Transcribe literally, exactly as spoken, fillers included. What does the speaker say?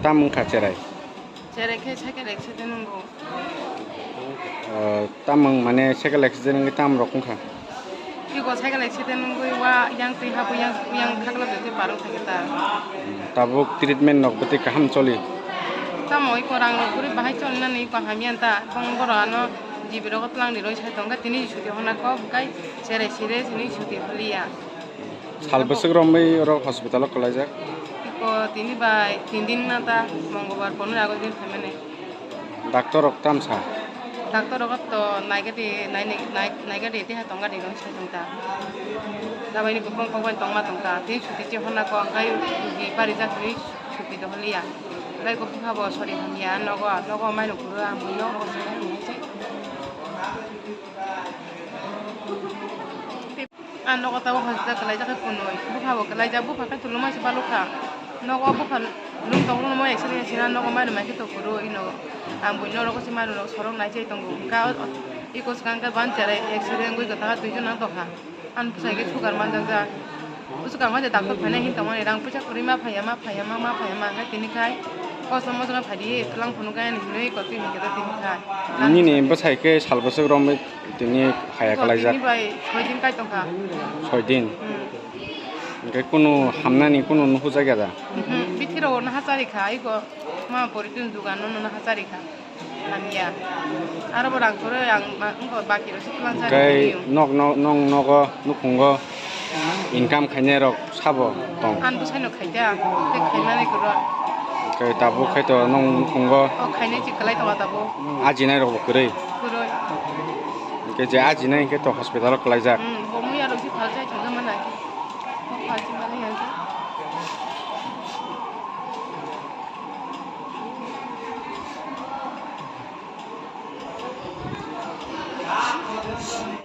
Tam wngkha cherai? Cherai khe cycle accident wngo. Ah, tam wng mane cycle accident wngwi tam rok wngkha? Iko cycle accident wngwi wa yang twi hapwi yang, yang khakla twi twi parwng thangkhe ta. Tabuk treatment rok bwtwi kaham choli? Tamo iko rang rok kwrwi bahai cholinani iko hamya ta. Bong borok ano G B rogo twlang ni roi sai tongkha tini chuti honna kok kai cherai sire tini chuti holiya. Sal bwswk romwi oro hospital o kwlaijak? Iko tini bai tin din na ta, Mongolbar, pondro August din phaimani. Doctor rok tam sa? Doctor rok to naigati, nai-, nai-, naigati, teha tongkha ni rong sai tongta. Dabai ni bukong kok bai tongma tongta, tei chuti chi honna ko, angkai rugi parijak twi chuti dohliya. Angkai ko bwkha bo sori hamya, nogo, nogo mai rok kuru, ang bui nogo sori hamya se. Ang nogo tabuk hospital kwlaijak khe kunui. Bupha bo kwlaijak, bupha khe tuluma se balukha. Nogo bupha lung tong rwma X-ray sina nogo mairum mai khe to kuru ino. Ang bui norok se mairum rok sorok nai chai tongo. Hwnkha iko swkang khe ban cherai X-ray wngwi kwtha duijon nang tongkha. Ang bwsai khe sugar manjakjak. Bwswk ang waisa doctor phainai hin tongmani rang puisa kwrwi ma phaiya, ma phaiya, ma, ma phaiya, ma hwnkhe tini khai kosom mosok phai di, twlang phunuk gaya ni hinwi kotwi hinkhe tini khai. Nini bwsai khe sal bwswk romwi tini haya kwlaijak? Tini bai soi din kai tongkha. Soi din? Hmm. Hwnkhe kunu hamnani kunu nuhujak ya da? Mhm. Bithiro naha chari kha, iko ma poritin dugan no naha chari kha. Hamya. Aro bo rang kwrwi ang ma-, wngkha baki rok se twlang sa Kai rw. Nok, nok, nong nogo, nukhungo income khainai rok sabo tong? Ang bwsai no khaida, tei khaimani kwrwi. Kai tabuk khai to nong nukhungo. O khainai chi kwlai tongo tabuk. Ajinai rok bo kwrwi. Kwrwi. Hwnkhe je ajinai hwnkhe to hospital o kwlaijak. Hmm, bo muya rok se phalsai thangma nai. Bo phalsi mani hwnkhe.